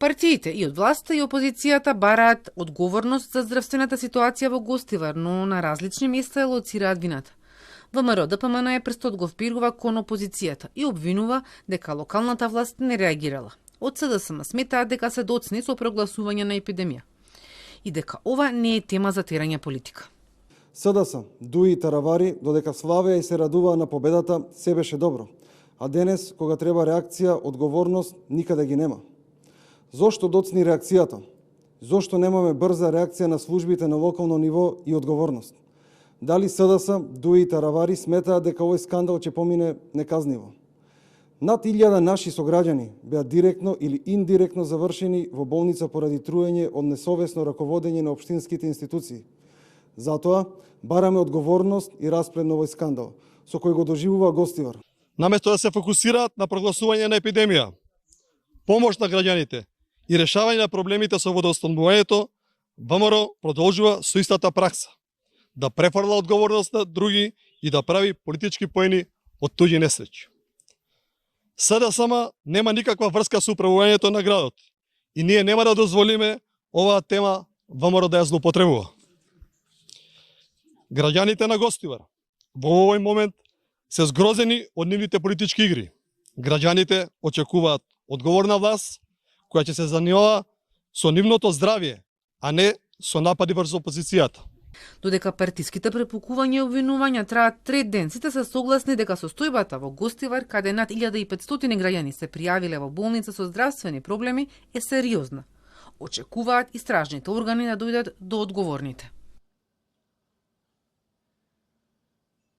Партиите и од власта и опозицијата бараат одговорност за здравствената ситуација во Гостивар, но на различни места ја лоцираат вината. ВМРО ДПМН е прстот го впирува кон опозицијата и обвинува дека локалната власт не реагирала. Од СДСМ сметаат дека се доцни со прогласување на епидемија и дека ова не е тема за терање политика. СДС, Дуи и Таравари, додека славеа и се радуваа на победата, се беше добро. А денес, кога треба реакција, одговорност, никаде ги нема. Зошто доцни реакцијата? Зошто немаме брза реакција на службите на локално ниво и одговорност? Дали СДС, Дуи и Таравари сметаат дека овој скандал ќе помине неказниво? Над 1000 наши сограѓани беа директно или индиректно завршени во болница поради труење од несовесно раководење на општинските институции. Затоа бараме одговорност и расплет на овој скандал, со кој го доживува Гостивар. Наместо да се фокусираат на прогласување на епидемија, помош на граѓаните и решавање на проблемите со водоснабдувањето, ВМРО продолжува со истата пракса, да префрла одговорност на други и да прави политички поени од туѓи несреќи. СДСМ нема никаква врска со управувањето на градот и ние нема да дозволиме оваа тема ВМРО да ја злоупотребува. Граѓаните на Гостивар во овој момент се згрозени од нивните политички игри. Граѓаните очекуваат одговорна власт која ќе се занимава со нивното здравје, а не со напади врз опозицијата. Додека партиските препукувања и обвинувања траат трет ден, сите се согласни дека состојбата во Гостивар, каде над 1500 граѓани се пријавиле во болница со здравствени проблеми, е сериозна. Очекуваат истражните органи да дојдат до одговорните.